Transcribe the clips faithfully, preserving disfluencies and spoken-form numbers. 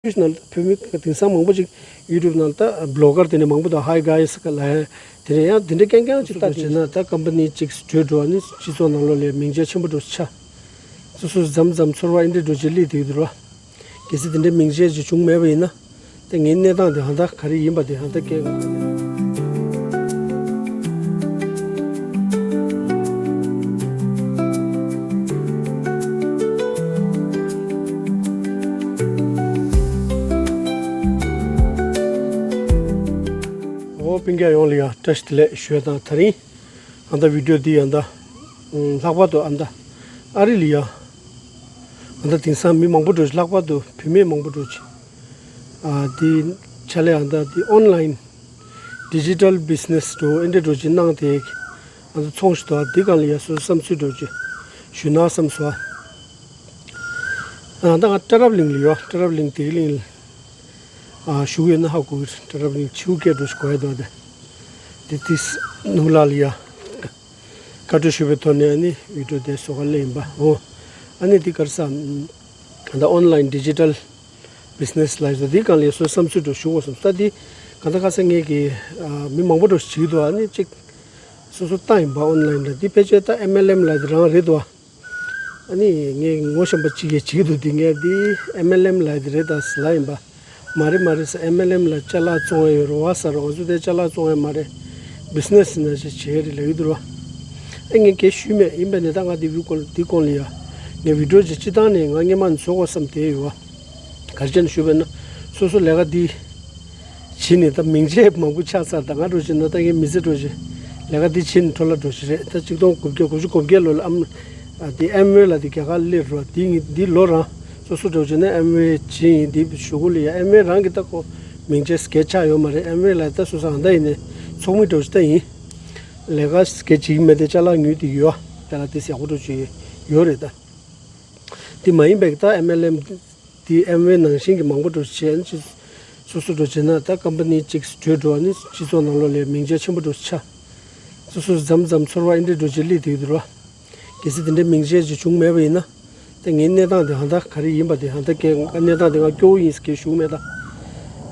ཡུ་ཊུབ་ནང་བོད་མི་དེང་སང་མང་པོ་ཅིག་ཡུ་ཊུབ་ནང་ད་བི་ལོག་གར་དེ་འདྲ་མང་པོ་འདུག Hi guys ལབ་ཡ་དེ་འདྲ་ཡང་དེ་འདྲ་རྐྱང་རྐྱང་ཅིག་ལྟ་བྱས་ན་ད་ཀམ་པ་ནི་ཅིག་བྲོས་འགྲོ་བ་ནི་སྤྱི་ཚོགས་ནང་ལོགས་ལ་མིང་ཆད་ཆེན་པོ་འགྲོ་ཆ། སོ་སོ་མཚམས་མཚམས་ཚོར་བ་ཨེ་འདྲ་འགྲོ་ཅིག་སླེབས་བསྡད་ཀྱི་འདུག་ར། གལ་སྲིད་དེ་འདྲའི་མིང་ཆད་ཅིག་བྱུང་མེད་པ་ཡིན་ན། ད་ངའི་གནས་སྟངས་དེ་ཧ་ད་ག་རེ་ཡིན་པ་དེ་ཧ་ད་སྐད། འོ་སྤུན་ཀྱག་ཡོངས་ལ་ཡང་བཀྲ་ཤིས་བདེ་ལེགས་ཞུ་ཡ་དང་དེ་རིང་ཨ་ད་བི་ཌི་ཡོ་འདི་ཡང་ད་ལྷག་པར་དུ་ཨ་ད་ཨ་རི་ལ་ཡ་ཨ་ད་དེང་སང་མི་མང་པོ་འགྲོ་ཅིག་ལྷག་པར་དུ་བུད་མེད་མང་པོ་འགྲོ་ཅིག་ཨ་འདི་ཆ་ལས་ཨ་ད་འདི་ཨོན་ལའིན་ཌི་ཇི་ཊལ་བི་ཛི་ནེ་སི་འགྲོ་ཨེ་འདྲ་འགྲོ་ཅིག་གནང་དེ་ཨ་ད་ཚོང་ཞིག་འདུག་འདི་སྒང་ལ་ཡ་སོ་སོ་བསམ་ཚུལ་འགྲོ་ཅིག་ཞུ་ན་བསམ་སོང་། ཨ་ད་ང་ཊ་རབ་གླིང་ལ་ཡོད། ཊ་རབ་གླིང་དེ་གླིང་ལ་ཨ་བཞུགས་ཡོད་ན་ཧ་གོ་གི་རེད། ཊ་རབ་གླིང་ཆིའུ་སྐད་འགྲོ་ཞིག་གོ་ཡ་འདུག་ཨ་ད་འདི་ཏིས་ནུ་ལ་ལ་ཡ། བཀའ་འཁྲོལ་ཞུས་པའི་ཐོག་ནས་ཨ་ནི་བི་ཌི་ཡོ་དེ་བཟོ་ག་སླེབས་ཡིན་པ་འོ། ཨ་ནི་འདི་ག་རེ་ཟ། ད་ཨོན་ལའིན་ཌི་ཇི་ཊལ་བི་ཛི་ནེ་སི་ལབ་ཡ་འདི་སྒང་ལ་སོ་བསམ་ཚུལ་འགྲོ་ཞུ་དགོས་བསམ་ད་འདི་ག་ད་ག་ས་ངས་ཀྱི་ཨ་མི་མང་པོ་འགྲོ་བྱེད་ཀྱི་འདུག་ཨ་ནི་གཅིག་སོ་སོ་བཏང་ཡིན་པ་ཨོན་ལའིན་ལ་འདི་ཕལ་ཆེར་ད་ཨེམ་ཨེལ་ཨེམ་ལབ་ཡ་འདི་རང་རེད་འདུག་ཨ་ནི་ངས་ངོ་ཤེས་པ་གཅིག་གིས་བྱེད་ཀྱི་འདུག་འདི་ངས་འདི་ཨེམ་ཨེལ་ཨེམ་ལབ་ཡ་འདི་རེད་ད་ཟེར་ལབ་ཡིན་པ། མ་རེད་མ་རེད་ཟེར། ཨེམ་ཨེལ་ཨེམ་ལ་ཅ་ལག་བཙོང་ཡ་ཡོད་རེད་བ་ཟེར། ང་ཚོ་དེ་ཅ་ལག་བཙོང་ཡ་མ་རེད། བི་ཛི་ནེ་སི་ནང་བཞིན་བྱེད་ཡ་རེད་ལབ་ཀྱི་འདུག་ར། ཨ་ངས་སྐད་ཞུས་མེད། ཡིན་པ་ནས་ད་ང་འདི་བི་སྐོར་འདི་སྐོར་ལ་ཡ་ངས་བི་ཌི་ཡོ་ཅིག་སྤྱི་བཏང་ནས་ང་སྔོན་མ་ནས་བཟོ་དགོས་བསམ་བསྡད་ཡོད་བ། ག་རེ་བྱས་ནས་ཞུས་པ་ཡིན་ན་སོ་སོ་ལས་ཀ་འདི་བྱེད་ནས་ད་མིང་ཆད་མང་པོ་ཆགས་ཚར། ད་ང་འདྲ་བྱས་ན་ད་ངའི་མི་ཚེ་འདྲ་བྱས་ལས་ཀ་འདི་བྱེད་ནས་འཕྲོ་བརླག་འགྲོ་ཞིག་རེད། ད་ཆིག་སྟོང་དགུ་བརྒྱ་དགུ་བཅུ་གོ་བརྒྱད་ལོ་ལ་ཨམ་ཨ་འདི་ཨེམ་ཝེ་ལ་འདི་རྒྱ་གར་སླེབས་རོགས། འདི་ངས་འདི་ལོ་རང་སོ་སོ་འདྲ་བྱས་ན་ཨེམ་ཝེ་བྱེད་ཡིན། འདི་གཞུག་གུ་ལ་ཡ་ཨེམ་ཝེ་རང་གི་ད་ཁོ་མིང་ཆད་སྐད་ཆགས་ཡོད་མ་རེད། ཨེམ་ཝེ་ལ་ད་སོ་སོ་ཨ་འདྲ་ཡིན་ནས་ཚོགས་མི་འདྲ་བྱས་ད་ཡིན་ལས་ཀ་སྐད་བྱེད་ཀྱི་མེད་དེ་ཅ་ལག་ཉོས་དེ་ཡོད། ཅ་ལག་དེ་ཡག་པོ་འདྲ་བྱས་ཡོད་རེད་ད། དེ་མ་ཡིན་པའི་ད་ཨེམ་ཨེལ་ཨེམ་དེ་ཨེམ་ཝེ་ནང་བཞིན་གྱི་མང་པོ་འགྲོ་བྱས་ནས་སོ་སོ་འགྲོ་བྱས་ན་ད་ཀམ་པ་ནི་གཅིག་བྲོས་འགྲོ་བ་ནི་སྤྱི་ཚོགས་ནང་ལོགས་ལ་མིང་ཆད་ཆེན་པོ་འགྲོ་ཆ། སོ་སོ་མཚམས་མཚམས་ཚོར་བ་ཨེ་འདྲ་འགྲོ་བྱས་སླེབས་བསྡད་ཀྱི་འདུག་ར། གལ་སྲིད་དེ་འདྲའི་མིང་ཆད་ཅིག་བྱུང་མེད་པ་ཡིན་ན། ད་ངའི་གནས་སྟངས་དེ་ཧ་ད་ག་རེ་ཡིན་པ་དེ་ཧ་ད་སྐད་གནས་སྟངས་དེ་ང་སྐྱོ་བོ་ཡིན་ཟེར་སྐད་ཞུ་མེད་ད།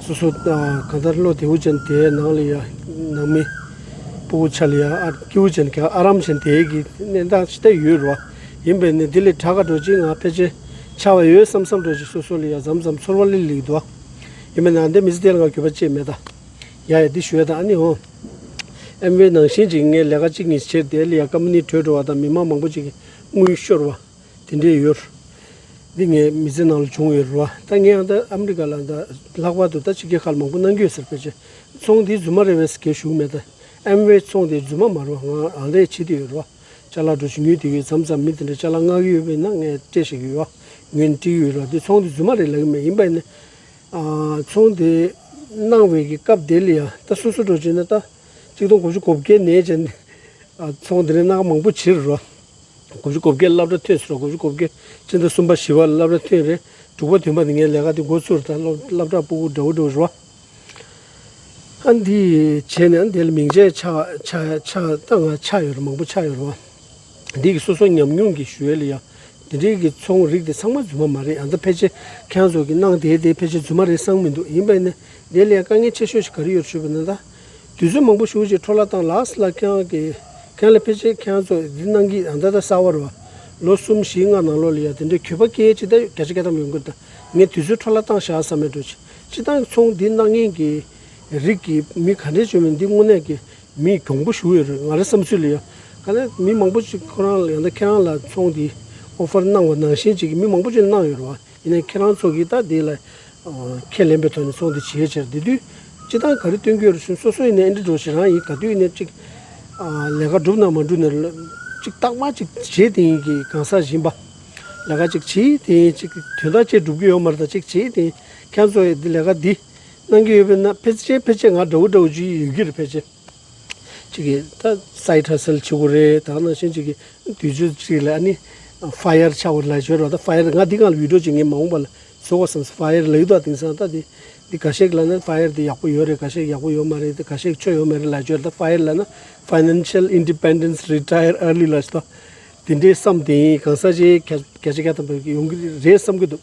སོ་སོ་གང་ལྟར་བློ་བདེ་བོ་ཅན་དེའི་ནང་ལ་ཡ་ནང་མི་སྤུ་གུ་ཆ་ལ་ཡ་ཨ་སྐྱིད་པོ་ཅན་ག་ཨ་རམ་ཅན་དེའི་གི་གནས་སྟངས་ཅི་ལྟ་ཡོད་རེད་བ། ཡིན་པས་ནི་འདི་ལས་དྲག་ག་འགྲོ་ཅིག་ང་ཕལ་ཆེར་ཆགས་པ་ཡོད་བསམ་བསམ་འགྲོ་ཅིག་སོ་སོ་ལ་ཡ་མཚམས་མཚམས་ཚོར་བ་སླེབས་སླེབས་འདུག་བ། ཡིན་པས་ན་འདི་མི་ཚེ་དེ་ལ་ང་འགྱོད་པ་ཅིག་མེད་ད། ཡ་ཡ་འདི་ཞུ་ཡ་ད་ཨ་ནི་འོ། ཨེམ་ཝེ་ནང་བཞིན་ཅིག་ངས་ལས་ཀ་གཅིག་གཉིས་བྱས་དེ་ལ་ཡ་ཀམ་པ་ནི་བྲོས་འགྲོ་བ་དང་མི་མང་མང་པོ་ཅིག་གི་དངུལ་ཤོར་བ། དེ་འདྲས་ཡོད། འདི་ངའི་མི་ཚེ་ནང་ལ་བྱུང་ཡོད་རེད་བ། ད་ངས་ཡང་ད་ཨ་མི་རི་ཀ་ལ་ད་ལྷག་པར་དུ་ད་ཕྱི་རྒྱལ་ཁག་ལ་མང་པོ་གནང་གི་ཡོད་ཟེར་ཕལ་ཆེར་ཚོང་འདི་རྫུན་མ་རེད་པས་ཟེར་སྐད་ཞུ་གི་མེད་ད། ཨེམ་ཝེ་ཚོང་འདི་རྫུན་མ་མ་རེད་བ། ང་རང་ལས་བྱེད་དུ་ཡོད་རེད་བ། ཅ་ལག་འགྲོ་ཞིག་ཉོས་དེ་ཡོད་མཚམས་མཚམས་མི་དེ་འདྲ་ཅ་ལག་མངགས་ཀྱི་ཡོད་པས་ན་ངས་སྤྲད་ཤེས་ཀྱི་ཡོད་བ། ངོས་ནས་སྤྲད་ཀྱི་ཡོད་རེད་བ། འདི་ཚོང་འདི་རྫུན་མ་རེད་ལབ་ཀྱི་མེད། ཡིན་པས་ནི། ཨ་ཚོང་འདི་གནང་བའི་གི་སྐབས་དེ་ལ་ཡང་ད་སོ་སོ་འགྲོ་བྱས་ན་ད་གཅིག་སྟོང་དགུ་བཅུ་གོ་བརྒྱད་ནས་བྱས་ནས་ཨ་ཚོང་འདི་ནས་གནང་མང་པོ་བྱེད་རེད་བ། དགུ་བཅུ་གོ་བརྒྱད་སློབ་གྲྭ་ཐོན་ཟེར་རོ། དགུ་བཅུ་གོ་བརྒྱད་སྤྱི་ཟླ་གསུམ་པ་བཞི་པ་ལ་སློབ་གྲྭ་ཐོན་རེད། དྲུག་པ་བདུན་པ་ནས་ངས་ལས་ཀ་དེ་འགོ་ཚུགས་རེད། ད་སློབ་སློབ་གྲྭ་སྤུ་གུ་འདྲ་བོ་འདྲ་བོ་རེད་བ། ཨ་འདི་བྱས་ནས་ཨ་འདི་ལ་མིང་ཆད་ཆགས་ཆགས་ཆགས་ད་ང་ཆགས་ཡོད་རེད། མང་པོ་ཆགས་ཡོད་རེད་བ། འདི་གི་སོ་སོ་ཉམས་མྱོང་གི་ཞུ་ཡས་ལ་ཡ། འདི་འདྲའི་གི་ཚོང་རིགས་དེ་ཚང་མ་རྫུན་མ་མ་རེད། ཨ་ད་ཕལ་ཆེར་ཁྱེད་རང་ཚོ་གི་གནང་དེ་དེ་ཕལ་ཆེར་རྫུན་མ་རེད་བསམ་མི་འདུག་ཡིན་པས་ནས་དེ་ལ་ཡ་དཀའ་ངལ་ཆེ་ཤོས་ཤིག་ག་རེ་ཡོད་ཞུས་པ་ན་ད། དུས་ཚོད་མང་པོ་ཞེ་པོ་ཅིག་འཕྲོ་བརླག་བཏང་ལགས་ལ་ཁྱེད་རང་གི་ཁྱེད་རང་ལ་ཕལ་ཆེར་ཁྱེད་རང་ཚོ་འདི་གནང་གི་ཨ་ད་ད་གསར་པ་རེད་བ། ལོ་གསུམ་བཞི་ལྔ་ནང་ལོགས་ལ་ཡ་དེ་འདྲའི་གྱོད་པ་སྐྱེལ་ཅིག་ད་བརྒྱ་ཆ་བརྒྱ་ཐམ་ཡོང་གི་རེད་ད། ངས་དུས་ཚོད་འཕྲོ་བརླག་བཏང་བཞག་བསམ་མེད་འགྲོ་ཅིག་སྤྱི་བཏང་གི་ཚོང་འདི་གནང་མཁན་གྱི་རིགས་ཀྱི་མི་ག་འདྲས་བྱུང་མིན་འདི་དངོས་གནས་ཀྱི་མི་གྱོང་པོ་ཞེ་པོ་ཡོད་རེད། ང་རའི་བསམ་ཚུལ་ལ་ཡ། ག་ལེ་མི་མང་པོ་ཅིག་ཁོ་རང་ལ་ཡང་ད་ཁྱེད་རང་ལ་ཚོང་འདི་ཨོ་ཕར་གནང་བ་ནང་བཞིན་ཅིག་གི་མི་མང་པོ་ཅིག་གནང་ཡོད་རེད་བ། ཡིན་ནའི་ཁྱེད་རང་ཚོ་གིས་ད་འདི་ལ་ཁས་ལེན་པའི་ཐོག་ནས་ཚོང་འདི་བྱེད་ཕྱིར་དེ་དུས་སྤྱི་བཏང་ག་རེ་སྟོན་གྱི་ཡོད་རེད་ཟེར་ན། སོ་སོ་ཡིན་ནའི་ཨེ་འདྲ་འགྲོ་ཞིག་རང་ཡིན། ག་དུས་ཡིན་ནའི་ཅིག་ལས་ཀ་འགྲུབ་ན་མ་འགྲུབ་ནའི་ཅིག་རྟག་པར་ཅིག་བྱེད་དེ་ཡིན་གྱི་གང་ཟག་ཡིན་པ། ལས་ཀ་ཅིག་བྱེད་དེ་ཡིན་ཅིག་དོན་དག་ཅིག་འགྲུབ་ཀྱི་ཡོད་མ་རེད། ད་ཅིག་བྱེད་དེ་ཡིན་ཁྱེད་ཚོ་ཡི་འདི་ལས་ཀ་འདི་གནང་གི་ཡོད་པས་ན་ཕལ་ཆེར་ཕལ་ཆེར་ང་འདྲ་བོ་འདྲ་བོ་ཅིག་ཡོད་ཀྱི་རེད་ཕལ་ཆེར། ཅིག་གིས་ད་སའིཌ་ཧ་སལ་བྱེད་དགོས་རེད། ད་ནང་བཞིན་ཅིག་གིས་དུས་ཚོད་ཅིག་ལ་ཨ་ནི་ཕ་ཡར་ཆགས་པ་ལ་བརྗོད་རོགས། ད་ཕ་ཡར་ང་འདི་སྒང་ལ་བི་ཌིའོ་ཅིག་ངས་མ་འོངས་པ་ལ་བཟོ་དགོས་བསམ། ཕ་ཡར་ལབ་ཀྱི་འདུག་དེང་སང་ད་འདི་འདི་འགའ་ཤས་ལ་ནི་ཕ་ཡར་འདི་ཡག་པོ་ཡོད་རེད། འགའ་ཤས་ཡག་པོ་ཡོད་མ་རེད། འགའ་ཤས་ཆོ་ཡོད་མ་རེད་ལབ་བརྗོད། ད་ཕ་ཡར་ལབ་ན་Financial Independence Retire Early ལབ་ཞིག་ད་དེ་འདྲའི་བསམ་དེ་ཡིན་གང་ཟག་ཅིག་བརྒྱ་ཆ་བརྒྱ་ཐམ་པ་ཡོང་གི་རེད་བསམ་གྱི་འདུག་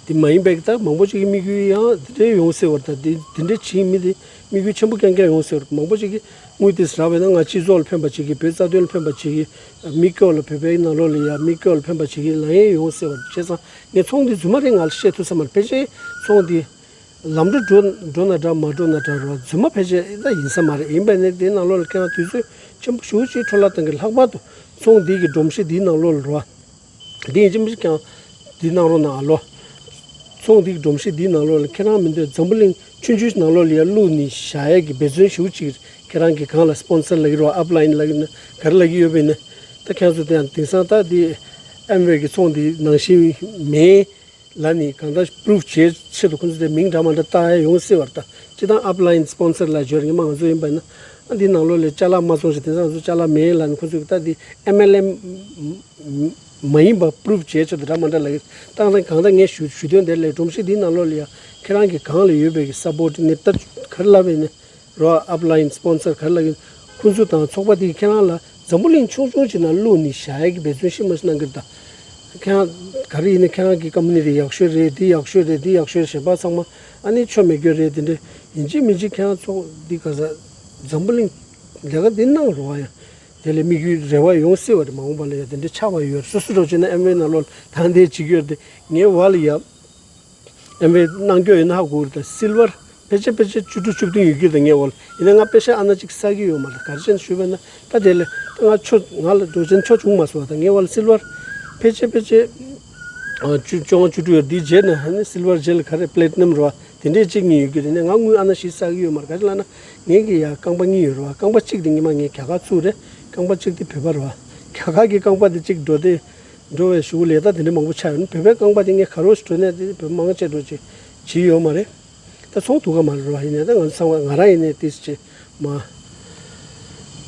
དེ་ མ་ཡིན་པའི་ད་མང་པོ་ཅིག་གི་དམིགས་ཡུལ་ཡང་དེ་འདྲའི་ཡོང་སྲིད་པ་རེད། ད་དེ་དེ་འདྲའི་བྱེད་མི་དེ་དམིགས་ཡུལ་ཆེན་པོ་རྐྱང་རྐྱང་ཡོང་སྲིད་པ་རེད། མང་པོ་ཅིག་གིས་དངུལ་དེ་རག་པས་ན་ང་སྤྱི་ཚོགས་ལ་ཕན་པ་བྱེད་ཀྱི། བོད་རྩ་དོན་ལ་ཕན་པ་བྱེད་ཀྱི། མི་སྐྱོ་ལ་བོད་པའི་ནང་ལོགས་ལ་ཡ་མི་སྐྱོ་ལ་ཕན་པ་བྱེད་ཀྱི་ལབ་ཡས་ཡོང་སྲིད་པ་རེད། བྱས་ཙང་ངས་ཚོང་འདི་རྫུན་མ་རེད་ང་ལ་བཤད་ཐུབ་ས་མ་རེད། ཕལ་ཆེར་ཚོང་འདི་ལམ་འགྲོ་འགྲོ་འགྲོ་ན་འདྲ་མ་འགྲོ་ན་འདྲ་རོ། རྫུན་མ་ཕལ་ཆེར་ད་ཡིན་ས་མ་རེད། ཡིན་པས་ནས་དེའི་ནང་ལོགས་ལ་ཁྱེད་རང་དུས་ཚོད་ཆེན་པོ་ཞེ་པོ་ཅིག་འཕྲོ་བརླག་བཏང་གི། ལྷག་པར་དུ་ཚོང་འདི་གི་སྒྲོམ་གཞི་འདིའི་ནང་ལོགས་ལ་རོ། འདི་ཡིན་གཅིག་མིན་གཅིག་ཀྱང་འདི་གནང་རོགས་གནང་ཨ་ལོ། ཚོང་འདི་གི་སྒྲོམ་གཞི་འདིའི་ནང་ལོགས་ལ་ཁྱེད་རང་མི་འདོད་འཛམ་བུ་གླིང་ཆུང་ཆུང་ནང་ལོགས་ལ་ཡར་བླུགས་ནས་བཞག་ཡས་ཀྱི་འབད་བརྩོན་ཞེ་པོ་ཅིག་ཁྱེད་རང་གིས་གང་ལ་སི་པོན་སར་ལབ་ཀྱི་རེད་བ། ཨབ་ལ་ཡིན་ལབ་ཀྱི་ན་ག་རེ་ལབ་ཀྱི་ཡོད་པ་ཡིན་ན། ད་ཁྱེད་ཚོ་དེ་ཡང་དེང་སང་ད་འདི་ཨེམ་ཝེ་གི་ཚོང་འདི་ནང་བཞིན་མེད་ལབ་ནས་གང་ལྟར་པུ་རུབ་བྱེད་ཆེད་དུ་ཁོང་ཚོ་དེ་མིང་འདྲ་མ་འདྲ་བཏགས་ཡ་ཡོང་སྲིད་པ་རེད། ད་སྤྱིར་བཏང་ཨབ་ལ་ཡིན་སི་པོན་སར་ལབ་བརྗོད་རེད། སྔོན་མ་ང་ཚོ་ཡིན་པ་ཡིན་ན་ཨ་འདི་ནང་ལོགས་ལ་ཅ་ལག་མ་བཙོང་ཞིག་དེང་སང་ང་ཚོ་ཅ་ལག་མེད་ལབ་ནས་ཁོང་ཚོས་ད་འདི་ཨེམ་ཨེལ་ཨེམ་མ་ཡིན་པ་པུ་རུབ་བྱེད་ཆེད་དུ་འདྲ་མ་འདྲ་ལབ་ཀྱི་རེད། ད་གང་ལྟར་ངས་ཞུ་ཞུ་དོན་དེ་ལས་སྒྲོམ་གཞི་འདིའི་ནང་ལོགས་ལ་ཡ་ཁྱེད་རང་གི་གང་ལ་ཡོད་པའི་གི་སབ་པོར་ཊི་ནི་ད་ག་རེ་ལབ་པ་ཡིན་ན། རོ། ཨབ་ལ་ཡིན་སི་པོན་སར་ག་རེ་ལབ་ཀྱི་ཡིན། ཁོང་ཚོ་དང་ཚོགས་པ་དེས་ཁྱེད་རང་ལ་འཛམ་བུ་གླིང་ཆུང་ཆུང་ཅིག་ནང་བླུགས་ནས་བཞག་ཡས་ཀྱི་འབད་བརྩོན་ཤི་མ་ཤི་གནང་གི་རེད། ད་ཁྱེད་རང་ག་རེ་ཡིན་ན་ཁྱེད་རང་གི་ཀམ་པ་ནི་དེ་ཡག་ཤོས་རེད། འདི་ཡག་ཤོས་རེད། འདི་ཡག་ཤོས་རེད། གཞན་པ་ཚང་མ་ཨ་ནི་ཆོ་མེད་རྒྱུ་རེད། དེ་འདྲ་ཡིན་གཅིག་མིན་གཅིག་ཁྱེད་རང་ཚོགས་འདི་ག་ས་འཛམ་བུ་གླིང་ལས་ཀ་འདི་གནང་རོགས་ཡ། དེ་ལས་དམིགས་ཡུལ་རེ་བ་ཡོང་སྲིད་པ་རེད། མ་འོངས་པ་ལ་ཡ་དེ་འདྲ་ཆགས་པ་ཡོད། སོ་སོ་འགྲོ་བྱས་ན་ཨེམ་ཝེ་ནང་ལོགས་ད་འདི་བྱེད་ཀྱི་ཡོད་རེད། དེ་ངའི་བ་ལ་ཡ། ཨེམ་ཝེ་གནང་རྒྱུ་ཡིན་ན་ཧ་གོ་གི་རེད། ད་སིལ་ཝར་ཕལ་ཆེར་ཕལ་ཆེར་བཅུ་དྲུག་བཅུ་བདུན་ཡོད་ཀྱི་རེད། ངའི་འོག་ལ་ཡིན་ན་ང་པེ་ཤ་ཨ་ན་གཅིག་བསགས་ཀྱི་ཡོད་མ་རེད། ག་རེ་བྱས་ནས་ཞུས་པ་ཡིན་ན་ད་དེ་ལས་ད་ང་ཆོ་ང་ལ་འགྲོ་བྱས་ནས་ཆོ་བྱུང་མ་སོང་བ། ད་ངའི་འོག་ལ་སིལ་ཝར་ཕལ་ཆེར་ཕལ་ཆེར་ཨ་བཅུ་བཅོ་ལྔ་བཅུ་དྲུག་ཡོད་རེད། དེའི་རྗེས་ནས་ཨ་ནི་སིལ་ཝར་རྗེས་ལ་ག་རེ་པེ་ལེ་ཊི་ནམ་རེད་བ། དེ་འདྲས་གཅིག་གཉིས་ཡོད་ཀྱི་རེད། ནས་ང་དངུལ་ཨ་ན་ཞིག་བསགས་ཀྱི་ཡོད་མ་རེད། ག་རེ་ལབ་ན་ངའི་གི་ཡ་རྐང་པ་གཉིས་ཡོད་རེད་བ། རྐང་པ་གཅིག་དེ་ཉི་མ་ངས་རྒྱ་གར་བཙུགས་རེད། རྐང་པ་གཅིག་དེ་བོད་པ་རེད་བ། རྒྱ་གར་གྱི་རྐང་པ་དེ་གཅིག་འགྲོ་དེ། འགྲོ་བའི་གཞུག་ལས་ད་དེ་འདྲ་མང་པོ་ཆགས་ཡོད། བོད་པའི་རྐང་པ་དེ་ངས་ག་རོ་ཞིག་འགྲོ་ནས་དེ་བོད་མང་ཆེ་འགྲོ་ཅིག་བྱེད་ཡོད་མ་རེད། ད་ཚོང་ཐུབ་ཀ་མ་རེད་རོ། ཡིན་ནའི་ད་ང་ཚོ་ཚང་མ་ང་རང་ཡིན་ནའི་ཏིས་ཅིག་མ་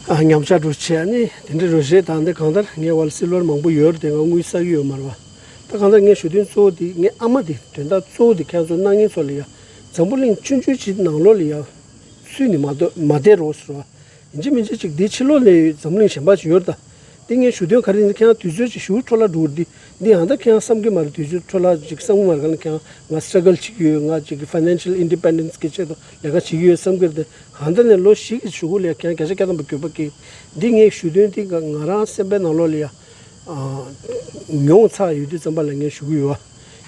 ཨ་ཉམས་ཆག་འགྲོ་བྱས་ཨ་ནི་དེ་འདྲ་རོ་རེད། ད་འདི་གང་ལྟར་ངའི་བར་སིལ་ཝར་མང་པོ་ཡོད་རེད་དེ་ང་དངུལ་བསགས་ཀྱི་ཡོད་མ་རེད་བ། ད་གང་ལྟར་ངས་ཞུ་དོན་གཙོ་བོ་དེ་ངའི་ཨ་མ་དེ་དོན་དག་གཙོ་བོ་དེ་ཁྱེད་ཚོ་སྣང་བརྙན་ཚོ་ལ་ཡ་འཛམ་བུ་གླིང་ཆུང་ཆུང་ཅིག་ནང་ལོགས་ལ་ཡ་སུས་ནི་མ་བསྡད་མ་བསྡད་རོགས་ཟེར་བ། ཡིན་གཅིག་མིན་གཅིག་ཅིག་འདི་ཕྱི་ལོགས་ལ་འཛམ་གླིང་གཞན་པ་ཅིག་ཡོད་རེད་ད། འདི་ངས་ཞུ་དོན་ག་རེ་ཡིན་ན་ཁྱེད་རང་དུས་ཚོད་ཅིག་ཞུ་འཕྲོ་བརླག་འགྲོ་གི་རེད། འདི་ཡང་ད་ཁྱེད་རང་བསམ་གྱི་མ་རེད། དུས་ཚོད་འཕྲོ་བརླག་ཅིག་བསམ་གྱི་མ་རེད། ག་ལ་ཁྱེད་རང་ང་སི་ཊྲ་གལ་བྱེད་ཀྱི་ཡོད། ང་ཅིག་གི་ཕའི་ནན་ཤལ་ཨིན་ཌི་པེན་ཌེན་སི་གི་ཆེད་དུ་ལས་ཀ་བྱེད་ཀྱི་ཡོད་བསམ་གྱི་རེད་དེ། གང་ལྟར་ནས་ལོ་བཞི་གི་གཞུག་གུ་ལ་ཁྱེད་རང་བརྒྱ་ཆ་བརྒྱ་ཐམ་པ་འགྱོད་པ་སྐྱེ། འདི་ངས་ཞུ་དོན་འདི་ང་རང་སེམས་པའི་ནང་ལོགས་ལ་ཡ། མྱོང་ཚར་ཡོད་དུས་ཙམ་པ་ལ་ངས་ཞུ་གི་ཡོད།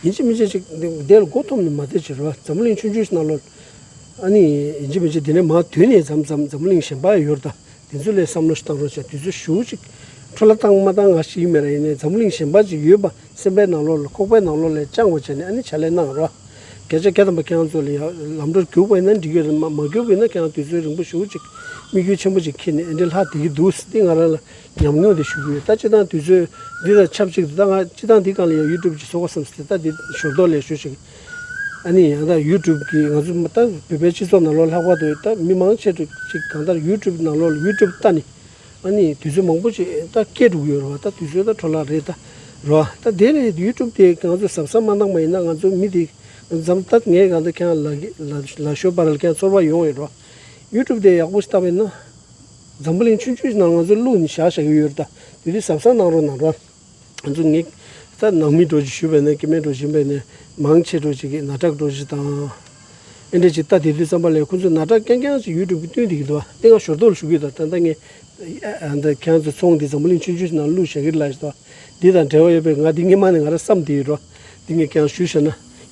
ཡིན་གཅིག་མིན་གཅིག་ཅིག་འདི་ལ་མགོ་འཐོམ་ནས་མ་བསྡད་ཅིག་རེད་བ། འཛམ་གླིང་ཆུང་ཆུང་ཞིག་ནང་ལོགས་ཨ་ནི་ཡིན་གཅིག་མིན་གཅིག་འདི་ནས་མར་དུས་ནས་མཚམས་མཚམས་འཛམ་གླིང་གཞན་པ་ཡོད་རེད་ད། དེ་ཚོ་ལ་བསམ་བློ་ཞིག་བཏང་རོགས་བྱས། དུས་ཚོད་ཞེ་པོ་ཅིག་འཕྲོ་བརླག་བཏང་མ་བཏང་ང་ཞིག་མེད་ར། ཡིན་ནའི་འཛམ་གླིང་གཞན་པ་ཅིག་ཡོད་པ་སེམས་པའི་ནང་ལོགས་ལ་ཁོག་པའི་ནང་ལོགས་ལ་བཅངས་པ་བྱས་ནས་ཨ་ནི་ཕྱག་ལས་གནང་རོགས། བརྒྱ་ཆ་བརྒྱ་ཐམ་པ་ཁྱེད་རང་ཚོ་ལ་ཡང་ལམ་འགྲོར་རྒྱུག་པ་ཡིན་ན་འགྲིག་གི་རེད། མ་མ་རྒྱུག་པ་ཡིན་ན་ཁྱེད་རང་དུས་ཚོད་རིང་པོ་ཞེ་པོ་ཅིག་དམིགས་ཡུལ་ཆེན་པོ་ཅིག་འཁྱེར་ནས་ཨེ་འདྲ་ལྷག་བསྡད་ཀྱི་འདུག་ཟེར་ཏེ་ང་རང་ལ་ཉམས་མྱོང་དེ་ཞུ་གི་ཡོད། ད་སྤྱིར་བཏང་དུས་ཚོད་འདི་དང་ཆབས་ཅིག་ཏུ་ད་ང་སྤྱིར་བཏང་འདི་སྒང་ལ་ཡང་ཡུ་ཊུབ་ཅིག་བཟོ་དགོས་བསམ་སྟེ་ད་འདི་ཞོར་ཐོག་ལས་ཞུ་ཞིག་ཨ་ནི་ཡང་ད་ཡུ་ཊུབ་གི་ང་ཚོ་ད་བོད་པའི་སྤྱི་ཚོགས་ནང་ལོགས་ལྷག་པར་དུ་ད་མི་མང་ཆེ་ཤོས་ཅིག་གང་ལྟར་ཡུ་ཊུབ་ནང་ལོགས་ལ་ཡུ་ཊུབ་ལྟ་ནི་ཨ་ནི་དུས་ཚོད་མང་པོ་ཅིག་ད་སྐྱེལ་འགྲོ་གི་ཡོད་རེད་བ། ད་དུས་ཚོད་ད་འཕྲོ་བརླག་རེད་ད་རེད་བ། ད་དེ་ལས་ཡུ་ཊུབ་དེ་ང་ཚོ་གཟབ་གཟབ་མ་བཏང་པ་ཡིན་ན་ང་ཚོ་མི་དེ་འཛམ་ད་ངས་གང་ལྟར་ཁྱེད་རང་ལ་ལ་ལ་ཤོར་བར་ལ་ཁྱེད་རང་ཚོར་བ་ཡོང་ཡོད་རོ། ཡུ་ཊུབ་དེ་ཡག་པོ་ཞིག་བལྟས་པ་ཡིན་ན། འཛམ་བུ་གླིང་ཆུང་ཆུང་ཞིག་ནང་ང་ཚོ་བླུགས་ནས་བཞག་བཞག་གི་ཡོད་རེད་ད། དེ་དུས་གཟབ་གཟབ་གནང་རོགས་གནང་རོགས། ང་ཚོ་ངས་ད་ནང་མི་འགྲོ་ཅིག་ཞུས་པ་ཡིན་ན་སྐྱེ་དམན་འགྲོ་ཅིག་ཡིན་པ་ཡིན་ན་མང་ཆེ་འགྲོ་ཅིག་གིས་ནག་ཁྲག་འགྲོ་ཅིག་དང་། ཨེ་འདྲ་ཅིག་ལྟ་དེ་དུས་ཙམ་པ་ལས་ཁོ་ཚོས་ནག་ཁྲག་རྐྱང་རྐྱང་ཅིག་ཡུ་ཊུབ་གི་བཏོན་བསྡད་ཀྱི་འདུག་བ། དེ་ང་ཞོར་ཐོག་ལ་ཞུ་གི་ཡོད་ད། ད་ལྟ་ངས་ཨ་ད་ཁྱེད་ཚོ་ཚོང་འདི་འཛམ་བུ་གླིང་ཆུང་ཆུང་ཞིག་ནང་བླུགས་བཞག་གི་རེད་ལབ་ཞིག་འདུག་བ། འདི་དང་འབྲེལ་བ་ཡོད་པའི་ང་འདི་སྔོན་མ་ནས་ང་རང་བསམ་བསྡད་ཡོད་རོ། འདི་ངས་ཁྱེད་རང་ཞུས་བཞག་ན།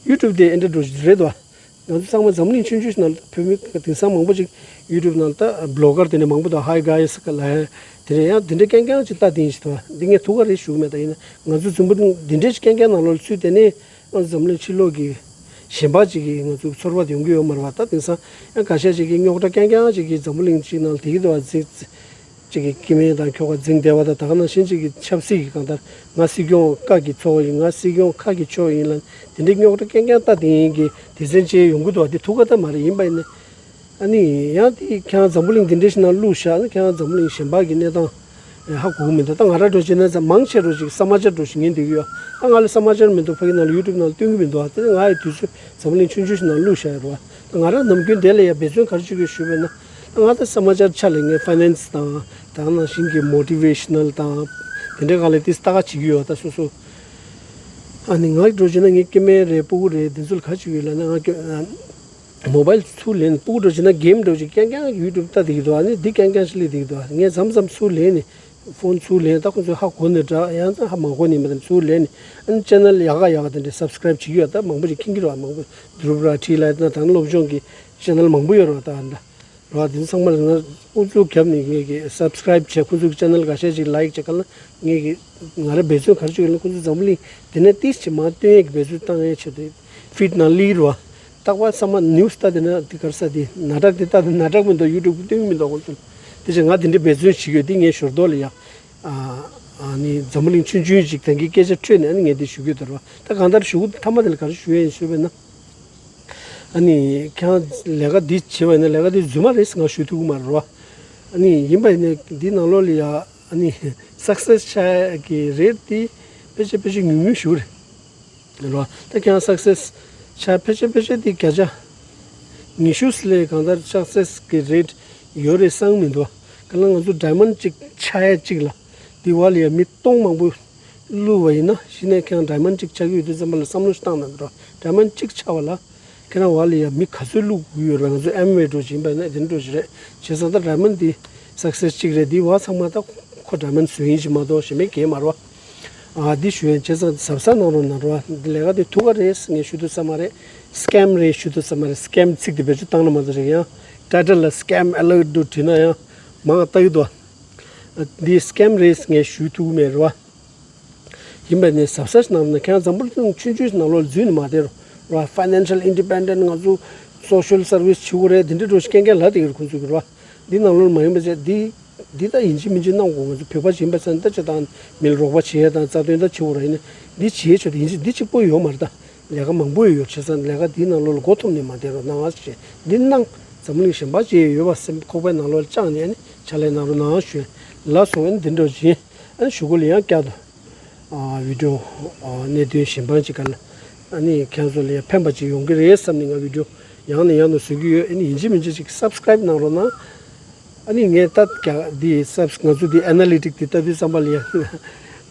ཡུ་ཊུབ་དེ་ཨེ་འདྲ་འགྲོ་ཞིག་རེད་འདུག་བ། ང་ཚོ་ཚང་མ་འཛམ་གླིང་ཆུང་ཆུང་ཞིག་ནང་བོད་མི་དེང་སང་མང་པོ་ཅིག་ཡུ་ཊུབ་ནང་ལ་ད་བི་ལོ་གར་དེ་འདྲ་མང་པོ་དང་ཧའི་གྷའི་ཡེ་སི་ལབ་ཡ་དེ་འདྲ་ཡང་དེ་འདྲ་རྐྱང་རྐྱང་ཅིག་ལྟ་དེ་ཡིན་ཞིག་འདུག་བ། འདི་ངས་ཐུགས་ཁ་རེ་ཞུ་གི་མེད། ད་ཡིན་ན་ང་ཚོ་རྫུན་པོ་འདི་འདྲ་ཅིག་རྐྱང་རྐྱང་ནང་ལོགས་ལ་ཚུད་དེ་ནས་ང་ཚོ་འཛམ་གླིང་ཕྱི་ལོགས་ཀྱི་གཞན་པ་ཅིག་གིས་ང་ཚོ་ཚོར་བ་དེ་ཡོང་གི་ཡོད་མ་རེད་བ། ད་དེང་སང་ཡང་འགའ་ཤས་ཅིག་གིས་རྙོག་དྲ་རྐྱང་རྐྱང་ཅིག་གིས་འཛམ་བུ་གླིང་ཅིག་ནང་ལ་བསྡད་ཀྱི་འདུག་བ། ཅིག་གིས་སྐྱེ་དམན་དང་ཁྱོ་ག་འཛིང་བསྡད་པ་དང་། ད་ག་ནང་བཞིན་ཅིག་གིས་ཆབ་སྲིད་ཀྱི་གང་ལྟར་ང་སྲིད་སྐྱོང་བཀའ་གི་ཚོགས་ཡིན། ང་སྲིད་སྐྱོང་ཁ་གི་ཕྱོགས་ཡིན་ལབ་དེ་འདྲའི་རྙོག་དྲ་རྐྱང་རྐྱང་ལྟ་དེ་ཡིན་གྱི་སྡེ་ཚན་བཅས་ཡོང་གི་འདུག་བ། དེ་ཐུགས་ཁ་ད་མ་རེད། ཡིན་པ་ཡིན་ན་ཨ་ནི་ཡང་དེ་ཁྱེད་རང་འཛམ་བུ་གླིང་འདི་འདྲ་ཞིག་ནང་བླུགས་བཞག་ན་ཁྱེད་རང་འཛམ་བུ་གླིང་གཞན་པ་གི་གནས་སྟངས་ཧ་གོ་གི་མི་འདུག་ད་ང་རང་འགྲོ་བྱས་ན་ཙམ་མང་ཆེ་འགྲོ་ཅིག་ས་མ་ཅར་འགྲོ་ཞིག་ཉན་བསྡད་ཀྱི་ཡོད། ད་ང་ལ་ས་མ་ཅར་མི་འདུག་ཕ་གི་ནང་ལ་ཡུ་ཊུབ་ནང་ལ་སྟོན་གྱི་མི་འདུག་ད་ང་ཡི་དུས་ཚོད་འཛམ་བུ་གླིང་ཆུང་ཆུང་ཞིག་ནང་བླུགས་བཞག་ཡོད་རེད་བ། ང་རང་ནམ་རྒྱུན་དེ་ལ་ཡ་འབད་བརྩོན་ག་རེ་བྱེད་དགོས་ཞུས་པ་ན། ང་ད་ས་མ་ཅར་ཆ་ལ་ངས་ཕའི་ནན་སི་དང་ད་ག་ནང་བཞིན་གྱི་མོ་ཊི་ཝེ་ཤ་ནལ་དང་དེ་འདྲའི་སྒང་ལ་ཏིས་ལྟ་ག་བྱེད་ཀྱི་ཡོད། ད་སོ་སོ་ ཨ་ནི་ང་འགྲོ་བྱས་ན་ངའི་སྐྱེ་དམན་རེད། སྤུ་གུ་རེད། འདི་ཚོ་ལ་ག་ཅིག་ཡོད་ལབ་ན། ང་སྐྱོ་ཨ་མོ་བལ་ཚུར་ལེན། སྤུ་གུ་འགྲོ་བྱས་ན་གེམ་འགྲོ་བྱས་རྐྱང་རྐྱང་ཡུ་ཊུབ་ལྟ་བསྡད་ཀྱི་འདུག་ཨ་ནི་འདི་རྐྱང་རྐྱང་ཞིག་ལས་བསྡད་ཀྱི་འདུག་ཨ་ངས་མཚམས་མཚམས་ཚུར་ལེན་ནས། ཕོན་ཚུར་ལེན། ད་ཁོ་ཚོས་ཧ་གོ་ནས་འདྲ། ཡང་ཚ་ཧ་མ་གོ་ནས་མ་དང་ཚུར་ལེན་ནས། ཨ་ནི་ཅེ་ནལ་ཡག་ག་ཡག་ག་དེ་འདྲའི་སབ་སི་ཀ་རེབ་བྱེད་ཀྱི་ཡོད། ད་མང་པོ་ཞིག་མཁྱེན་གྱི་རེད་བ། མང་པོ་དུ་རུབ་ར་ཁྲིད་ལ་ད་ད་སློབ་སྦྱོང་གི་ཅེ་ནལ་མང་པོ་ཡོད་རེད་བ། ད་ཨ་འདྲ། རོ། དེ་ཚང་མ་ལ་ང་ཨུ་ཚུགས་བརྒྱབ་ནས་ངེད་ཀྱི་སབ་སི་ཀ་རེབ་བྱས། ཁོ་ཚོའི་ཅེ་ནལ་འགའ་ཤས་ཅིག་ལའིག་བྱས། ག་ལ་ངེད་ཀྱི་ང་རང་འབད་བརྩོན་ག་རེ་བྱེད་ཀྱི་ཡོད་ན། ཁོ་ཚོ་འཛམ་བུ་གླིང་དེ་ནས་ཏིས་ཅིག་མར་སྟོན་ཡས་ཀྱི་འབད་བརྩོན་བཏང་ཡས་ཆེད་དུ་ཕིཌ་ནང་སླེབས་རོ། རྟག་པར་ཚང་མ་ནིའུ་སི་ལྟ་དེ་ན་དེ་ག་རེ་ཟེར། དེ་ནག་ཁྲག་དེ་ལྟ་དེ་ནག་ཁྲག་མི་འདུག་ཡུ་ཊུབ་སྟོན་གྱི་མི་འདུག་ཁོ་ཚོ་ལ། དེ་བྱས་ང་དེ་འདྲའི་འབད་བརྩོན་བྱེད་ཀྱི་ཡོད། དེ་ངའི་ཞོར་ཐོག་ལ་ཡ། ཨ་ཨ་ནི་འཛམ་བུ་གླིང་ཆུང་ཆུང་ཅིག་དེང་གི་སྐད་ཆ་འཕྲོས་ནས། ཨ་ནི་ངས་དེ་ཞུ་གི་ཡོད་དོ་རོ། ད་གང་ལྟར་ཞུ་གི་མཐའ་མ་དེ་ལ་ག་རེ་ཞུ་ཡས་ཡིན་ཞུས་པས་ན། ཨ་ནི་ཁྱེད་རང་ལས་ཀ་འདི་བྱེད་པ་ཡིན་ན་ལས་ཀ་འདི་རྫུན་མ་རེད་ཟེར་ང་ཞུ་ཐུབ་ཀྱི་མ་རེད་བ། ཨ་ནི་ཡིན་པ་ཡིན་ན་འདི་ནང་ལོགས་ལ་ཡ་ཨ་ནི་སག་སེ་སི་ཆགས་ཀྱི་རེད་དེ་ཕལ་ཆེར་ཕལ་ཆེར་ཉུང་ཉུང་ཞིག་རེད་རོ། ད་ཁྱེད་རང་སག་སེ་སི་ཆགས་ཕལ་ཆེར་ཕལ་ཆེར་དེ་བརྒྱ་ཆ་ཉི་ཤུ་ལས་གང་ལྟར་སག་སེ་སི་གི་རེད་ཡོད་རེད་བསམ་མི་འདུག་ག་ལ་ང་ཚོ་ཌའི་མོན་ཌི་གཅིག་ཆགས་ཡ་གཅིག་ལ་འདི་བ་ལ་ཡ་མི་སྟོང་མང་པོ་བླུགས་པ་ཡིན་ན། གཞི་ནས་ཁྱེད་རང་ཌའི་མོན་ཌི་གཅིག་ཆགས་ཀྱི་ཡོད་དུས་ཙམ་པ་ལ་བསམ་བློ་ཞིག་བཏང་ན་འགྲོ། ཌའི་མོན་ཌི་གཅིག་ཆགས་པ་ལ་ཁྱེད་རང་བ་ལ་ཡ་མི་ག་ཚོད་བླུགས་དགོས་ཡོད་རེད། ང་ཚོ་ཨེམ་ཝེ་འགྲོ་བཞིན་པ་ཡིན་ན་དེ་འགྲོ་བཞིན་རེད། བྱས་ཙང་ད་ཌའི་མོན་ཌི་འདི་སག་སེ་སི་གཅིག་རེད། འདི་བ་ཚང་མ་ད་ཁོ་ཌའི་མོན་ཌི་བཟོས་ཡིན་གྱི་མ་གཏོགས་གཞན་པའི་གས་མ་རེད་བ། ཨ་འདི་ཞུ་ཡིན། བྱས་ཙང་གཟབ་གཟབ་གནང་རོགས་གནང་རོགས། འདི་ལས་ཀ་འདི་ཐུགས་ཁག་རེད་ངས་ཞུ་ཐུབ་ས་མ་རེད། སི་ཀེམ་རེད་ཞུ་ཐུབ་ས་མ་རེད། སི་ཀེམ་ཚིག་འདི་བེད་སྤྱོད་བཏང་ན་མ་གཏོགས་རེད། ཡང་ཊའི་ཊལ་ལ་སི་ཀེམ་ཨེ་ལར་ཊི་འདུག་བྲིས་ན་ཡང་མང་ལྟ་གི་འདུག་འདི་སི་ཀེམ་རེད་ངས་ཞུ་ཐུབ་ཀྱི་མེད་རེད་བ། ཡིན་པ་ནས་གཟབ་གཟབ་གནང་ན། ཁྱེད་རང་འཛམ་བུ་གླིང་ཆུང་ཆུང་ནང་ལོགས་འཛུལ་ནས་མ་བསྡད་རོགས། ཕའི་ནན་ཤལ་ཨིན་ཌི་པེན་ཌེན་ཊི། ང་ཚོ་སོ་ཤལ་སར་བིས་བྱེད་དགོས་རེད། འདི་འདྲ་འགྲོ་ཞིག་རྐྱང་རྐྱང་ལབ་བསྡད་ཀྱི་རེད་ཁོང་ཚོ་གི་རོ། འདི་ནང་ལོགས་མ་ཡིན་པ་བྱས་འདི་འདི་ད་ཡིན་གཅིག་མིན་གཅིག་གནང་དགོས། ང་ཚོ་བོད་པ་ཞིག་ཡིན་པ་ཚ་ན་ད་ཅི་ད་མི་ལ་རོགས་པ་བྱེད་ཡ་དང་རྩ་དོན་ད་བྱེད་དགོས་ར། ཡིན་ན་འདི་བྱེད་ཆོག་ད་ཡིན་གཅིག་འདི་གཅིག་པོ་ཡོད་མ་རེད། ད་ལས་ཀ་མང་པོ་ཡོད་ཡོད། བྱས་ཙང་ལས་ཀ་འདིའི་ནང་ལོགས་ལ་མགོ་འཐོམ་ནས་མ་བསྡད་རོགས་གནང་ཞེས། འདི་གནང་། འཛམ་བུ་གླིང་གཞན་པ་ཅི་ཡོད་པ་སེམས་ཁོག་པའི་ནང་ལོགས་ལ་བཅངས་ནས་ཨ་ནི་ཕྱག་ལས་གནང་རོགས་གནང་ཞུ། ལགས་སོ། ཨ་ནི་འདི་འདྲ་བྱིན། ཨ་ནི་གཞུག་གུ་ལ་ཡང་བསྐྱར་དུ་ཨ་བི་ཌི་ཡོ་ཨ་གནད་དོན་གཞན་པ་ཅིག་སྒང་ལ་ཨ་ནི་ཁྱེད་ཚོ་ལ་ཡང་ཕན་པ་ཅིག་ཡོང་གི་རེད་བསམ་ནས་ང་བི་ཌི་ཡོ་ཡང་ནས་ཡང་དུ་བཟོ་གི་ཡོད། ཨ་ནི་ཡིན་གཅིག་མིན་གཅིག་ཅིག་སབ་སི་ཀ་རེབ་གནང་རོགས་གནང་། ཨ་ནི་ངས་ད་རྒྱ་འདི་སབ་ང་ཚོ་འདི་ཨེ་ན་ལི་ཊིག་འདི་ལྟ་དུས་ཙམ་པ་ལ་ཡང་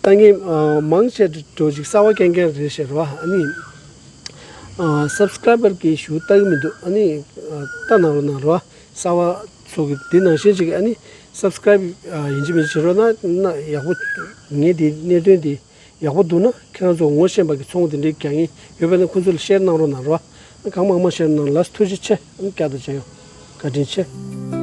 ལྟ་མཁན་ཨ་མང་ཆེ་འགྲོ་ཅིག་གསར་པ་རྐྱང་རྐྱང་རེད་ཤག་རོ། ཨ་ནི་ཨ་སབ་སི་ཀ་རེབ་གི་ཞུ་ལྟ་གི་མི་འདུག་ཨ་ནི་ཨ་ལྟ་གནང་རོགས་གནང་རོ། གསར་པ་ཚོ་གི་འདི་ནང་བཞིན་ཅིག་ཨ་ནི་སབ་སི་ཀ་རེབ་ཨ་ཡིན་གཅིག་མིན་གཅིག་བྱེད་རོགས་གནང་། ཡག་པོ་ངས་འདི་གནད་དོན་འདི་ཡག་པོ་འདུག་ན་ཁྱེད་རང་ཚོ་ངོ་ཤེས་པ་གི་ཚོང་དེ་འདྲའི་རྒྱག་མཁན་ཡོད་པ་ན་ཁོང་ཚོ་ལ་ཤེར་གནང་རོགས་གནང་རོགས། གང་མང་མང་ཤེར་གནང་། ལགས་སོ། ཐུགས་རྗེ་ཆེ། ཨ་ནི་བསྐྱར་དུ་མཇལ་ཡོང་། བཀའ་དྲིན་ཆེ།